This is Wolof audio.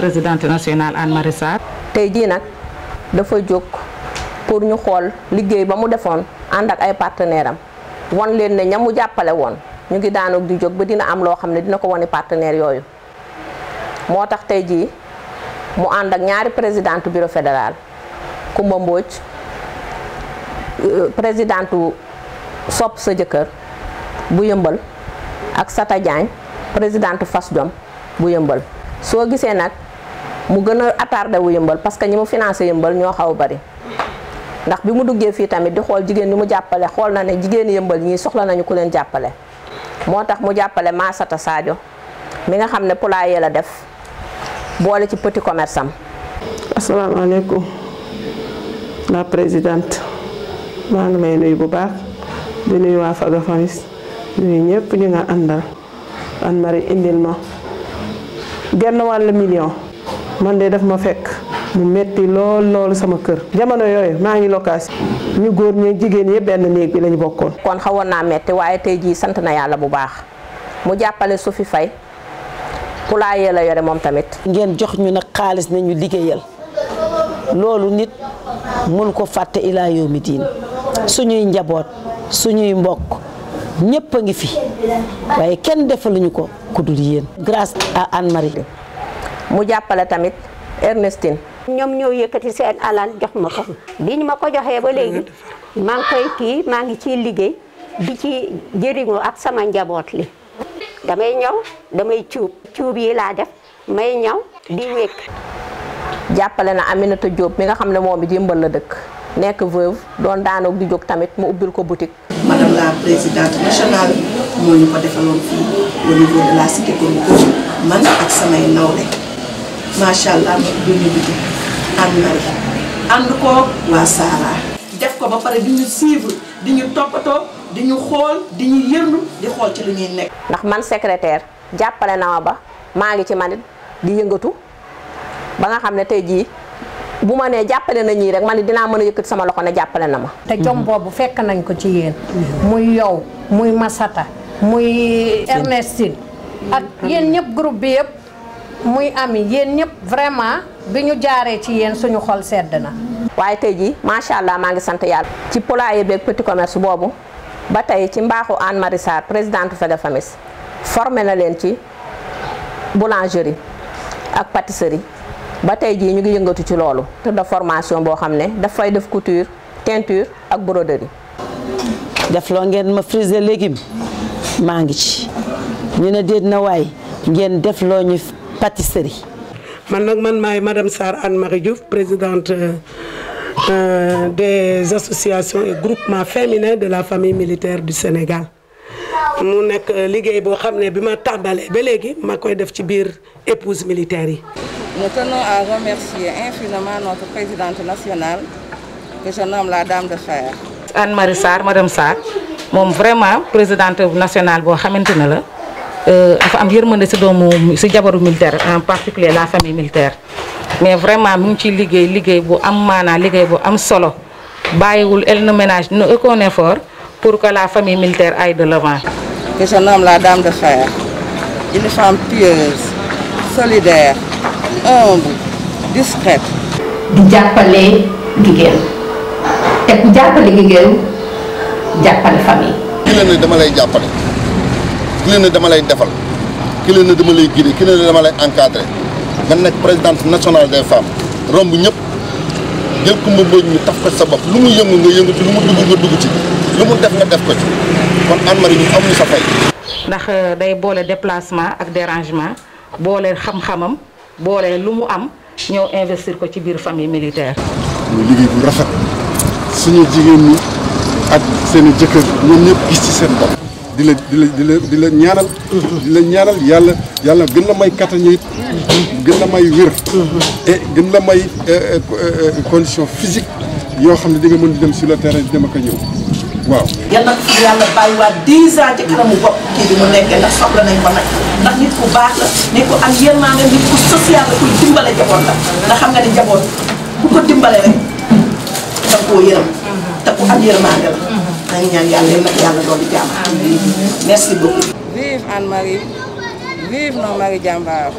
présidente nationale Anne Marie Sarr. tey jii nag dafa jóg pour ñu xool liggéey ba mu defoon ànd ak ay partenaires am wan leen ne ña mu jàppale woon ñu ngi daanoog di jóg ba dina am loo xam ne dina ko woni partenaires yooyu moo tax tey jii mu ànd ak ñaari présidente bureau fédéral Kumba Mbodj présidente Sopp sa jëkkër bu yëmbal ak Sata Diagne présidente Fas Jom bu yëmbal soo gisee nag mu gën a attardé wu yëmbal parce que ñi mu financé yëmbal ñoo xaw a bari ndax bi mu duggee fii tamit di xool jigéen ñi mu jàppale xool na ne jigéen yëmbal ñii soxla nañu ku leen jàppale moo tax mu jàppale Massata Sadio mi nga xam ne poulailler la def boole ci petit commerce am. asalaamaaleykum la présidente maa ngi lay nuyu bu baax di nuyu waa Faga Famis nuyu ñëpp ñu nga àndal Anne Marie indil ma genn wàll million man de daf ma fekk mu metti loolu sama kër jamono yooyu maa ngi location ñu góor ñi jigéen yëpp benn néeg bi lañu bokkoon. kon xawoon naa metti waaye tey jii sant na yàlla bu baax mu jàppale Sophie Faye poulailler la yore moom tamit. ngeen jox ñu nag xaalis ne ñu liggéeyal loolu nit mënu ko fàtte ilaa yawmi diin suñuy njaboot suñuy mbokk ñëpp a ngi fi waaye kenn defaluñu ko ku dul yéen. grâce à Anne Marie. mu jàppale tamit Ernestine. ñoom ñoo yëkkati seen alal jox ma ko bi ñu ma ko joxee ba léegi maa ngi koy kii maa ngi ciy liggéey di ci jëriñoo ak sama njaboot li damay ñëw damay cuub yi laa def may ñëw di wékk. jàppale na Aminata Diop mi nga xam ne moom it yëmbal la dëkk nekk veuve doon daanoog di jóg tamit mu ubbil ko boutique. madame la présidente nationale moo ñu ko defaloon fii au niveau de la cité commune man ak samay nawle macha allah ma ubbil ñu boutique Anne Marie ànd ko waa Sara def ko ba pare di ñu suivre di ñu toppatoo di ñu xool di ñu yërnu di xool ci lu ñuy nekk. ndax man secrétaire jàppale na ma ba maa ngi ci manit di yëngatu ba nga xam ne tey jii bu ma nee jàppale na ñii rek man dinaa mën a yëkkati sama loxo ne jàppale na ma. te jom boobu fekk nañ ko ci yéen. muy yow muy Massata muy Ernestine ak yéen ñëpp groupe bi yëpp muy ami yéen ñëpp vraiment bi ñu jaaree ci yéen suñu xol sedd na. waaye tey jii macha allah maa ngi sant yàlla. ci poulailler beeg petit commerce boobu ba tey ci mbaaxu Anne Marie Sarr présidente Faga Famis formé na leen ci boulangerie ak pâtisserie. ba tey jii ñu ngi yëngatu ci loolu de formation boo xam ne dafay def couture teinture ak broderie. def loo ngeen ma friser légumes maa ngi ci ñu ne déet na waay ngeen def loo ñu pâtisserie. man maay madame Sarr Anne Marie Diouf présidente des associations et groupements féminins de la famille militaire du Sénégal mu nekk liggéey boo xam ne bi ma tàmbalee ba léegi ma koy def ci biir épouse militaire yi. Nous tenons à remercier infiniment notre présidente nationale, que je nomme la Dame de Fer. Anne Marie Sarr madame Sarr moom vraiment présidente nationale boo xamante ne la dafa am yërmande si doomu si jabaru militaire en particulier la famille militaire mais vraiment mu ngi ciy liggéey bu am maanaa liggéey bu am solo bàyyiwul elle ne ménage aucun effort pour que la famille militaire aille de l'avant. Que je nomme la Dame de Fer, une femme pieuse, solidaire, humble, discrète. di jàppale jigéen te ku jàppale jigéen jàppale famille. ki leen ne dama lay jàppale ki leen ne dama lay defal ki leen ne dama lay guider ki leen ne dama lay encadrer nga nekk présidente nationale des femmes romb ñëpp jël Kumba Mbodj ñu taf ko sa bopp lu mu yëngu nga yëngu ci lu mu dugg nga dugg ci lu mu def nga def ko ci kon Anne Marie ñu amuñu sa fay. ndax day boole déplacement ak dérangement boole xam-xamam. boole lu mu am ñëw investir ko ci biir famille militaire. muy liggéey bu rafet suñu jigéen ñi ak seen i jëkkër ñoom ñëpp gis ci seen bopp. di la ñaanal. di la ñaanal yàlla gën la may kattan it gën la may wér. et gën la may condition physique yoo xam ne di nga mën di dem sur le terrain di dem ak a ñëw waaw. yal na ko fi yàlla bàyyiwaat 10 ans ci kanamu bopp kii bi mu nekkee ndax soxla nañ ko nag ndax nit ku baax la nit ku am yërmande nit ku social la kuy dimbale jaboot la ndax xam nga ni jaboot ku ko dimbale rek da koo yërëm te ku am yërmande la. dañu ñaan yàlla nag yàlla doon jàmm. merci beaucoup. Vive Anne Marie, vive nos Marie Diambar.